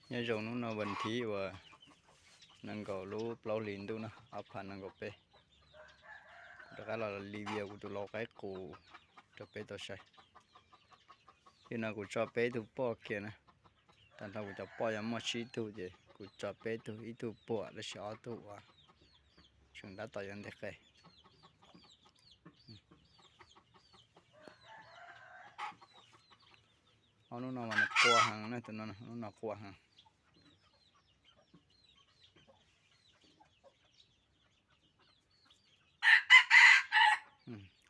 Nyob zoo hnub no vas thiv uas nees nkaum lub plaub hlis ntuj no ob phav nees nkaum peb, kuv rov qab los review kuv tus lau qaib qus rau peb tau saib. Yog no kuv tso peb tug poj kiag na, tag nrho kuv cov poj yog muaj tsib tug ces kuv tso peb tug, ib tug puam tab sis ob tug uas tseem dab tom yuav nteg qe. Ob hnub no mas nws qua heev na, tus no hnub no qua heev.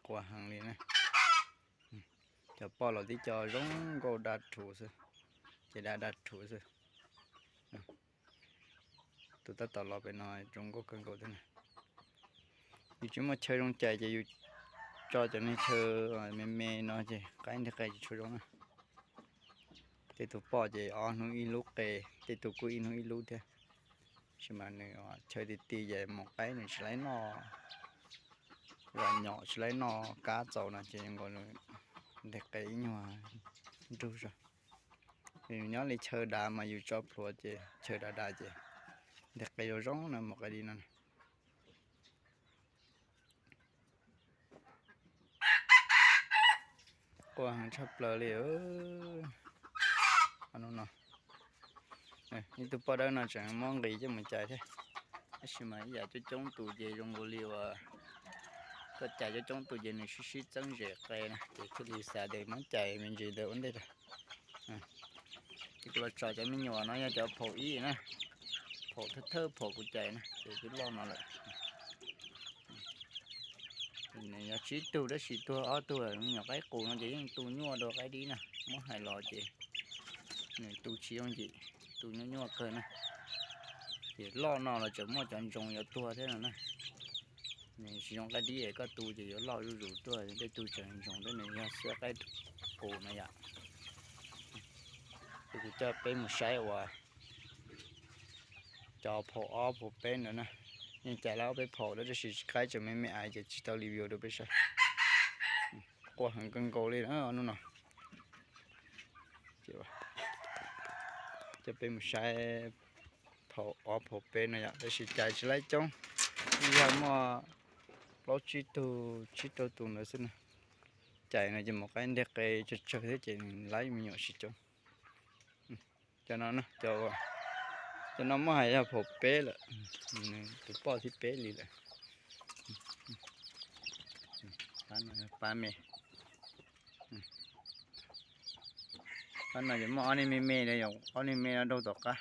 Qua heev li na. Cov poj los tib co zoo nkauj daj rhuv xwb, ces daj daj rhuv xwb. Tus tab tom los pem no zoo nkauj kawg nkaus thiab na. Yus tsis muaj chaw zoo cais ces yus tso cov niag chaw me me no ces qaib nteg qe tsis tshua zoo na. Tej tug poj ces ob hnub ib lub qe, tej tug kuj ib hnub ib lub thiab. Tab sis mas nws chaw ti ti ces mus qaib nws tsis laib noj, los nyom tsis laib noj kab txaus no ces nkaus nteg qe ib nyuag nrug zog. Yus nyob li chaw dav mas yus tso plhuav ces chaw dav dav ces nteg qe zoo zoo na, mus qaib dib no. Qua heev tshaj plaws li. Hnub no ib tug poj dawb no tseem muab nqis coj mus cais thiab. Tab sis mas ib yam coob coob tus ces zoo nkaus li uas koj cais coob coob tus ces nws sib sib txeeb zem qe na ces thiaj li xav tias muab cais me ntsis ntawd ua ntej rau. Ces kuv los tso cov me nyuam no yog cov phaum ib na, phaum thawj thawj phaum kuv cais na ces twb loj no lawm. Nws yog tsib tug tab sis tuag ob tug, me nyuam qaib qus no ces yeej tu nyuaj dua qaib dib na, muab hais los ces nws tu tsis yooj yim, tu nyuaj nyuaj kawg na. Ces loj no los tseem muaj cov ntsoov yuav tuag thiab no na. Nws tsis zoo qaib dib es koj tu ces yuav loj zuj zus tuaj, tej tug tseem ntsoov thiab, nws yog xiab qaib qus no yom. Ces kuv coj peb mus saib uas cov phaum ob phaum peb ntawd na, yeej cais lawm ob peb phaum lawm tab sis qaib tseem me me aiv ces tsis tau review rau peb saib. Qua heev kawg nkaus li na hnub no. Coj peb mus saib phaum ob phaum peb no yom, tab sis cais tsis laib coob, ib yam muaj plaub tsib tug tsib rau tus ntawd xwb na. Cais no ces mus qaib nteg qe tsawg tsawg thiab ces nws laib me nyuam tsis coob. Cov no, cov no muab hais yog phaum peb lawm, tus poj thib peb li lawm. Pab me, pab no ces muaj ob niag me me, ob niag me no daug tom qab.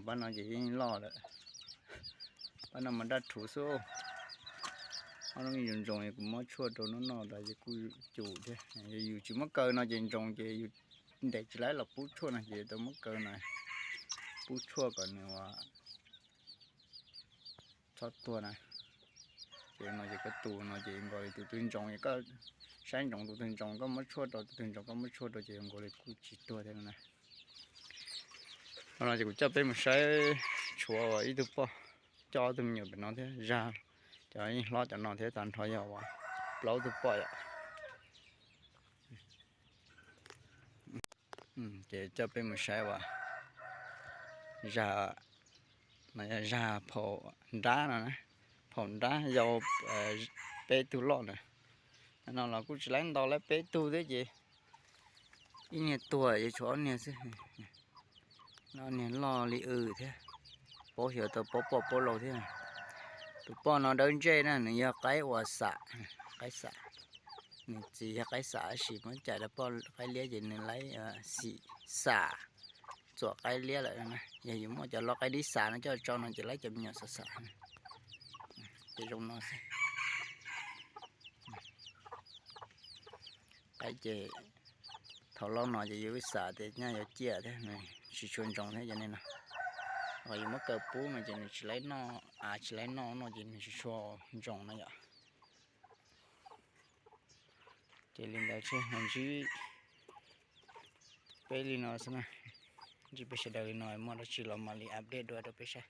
Pab no ces yeej loj lawm. Pab no mas daj rhuv xwb. Ob lub me ntsoos ntsoos kuv muab tshuaj rau noj noj tas ces kuj cum thiab. Yus tsis muab kaw no ces ntsoos ces yus ntes tsis laib los pub tshuaj no ces tau muab kaw no, pub tshuaj kom nws ua txhob tuag na. Ces no ces koj tu no ces nkaus li tus twg ntsoos, koj saib ntsoov tus twg ntsoos koj muab tshuaj rau, tus twg ntsoos koj muab tshuaj rau ces nkaus li kuj tsis tuag thiab na. No ces kuv coj peb mus saib tshuav ib tug poj coj ob tug me nyuam pem no thiab zag, cov yeej hlob cov no thiab tag nrho yog plaub tug poj yom. Ces coj peb mus saib uas zag, no yog zag phaum nrab no na, phaum nrab yau peb tug loj na. No los kuj tsis laib nto laib peb tug thiab ces ib niag tuag ces tshuav ob niag xwb. Ob niag loj li w thiab, paub xyov tau paub poj paub lau thiab. Tus poj no dawb ntsej na, nws yog qaib uas xam, qaib xam. Nws txiv yog qaib xam tab sis muab cais rau poj qaib liab ces nws laib xim xam, txuam qaib liab lawm na. Yog yus muaj cov lau qaib dib xam no coj tso no ces laib cov me nyuam xam xam. Ces zoo no xwb. Qaib ces thaum loj no ces yus xam tias nyaj yuav ciaj thiab, nws tsis tshua ntsoov thiab cov niag no. Ho yus muab kaw pub no ces nws tsis laib noj, av tsis laib noj no ces nws tsis tshua ntsoov na yom. Ces li ntawd tsis ntsib peb li no xwb na, ntsib peb sawv daws li no, muaj dab tsi los mam li update dua rau peb saib.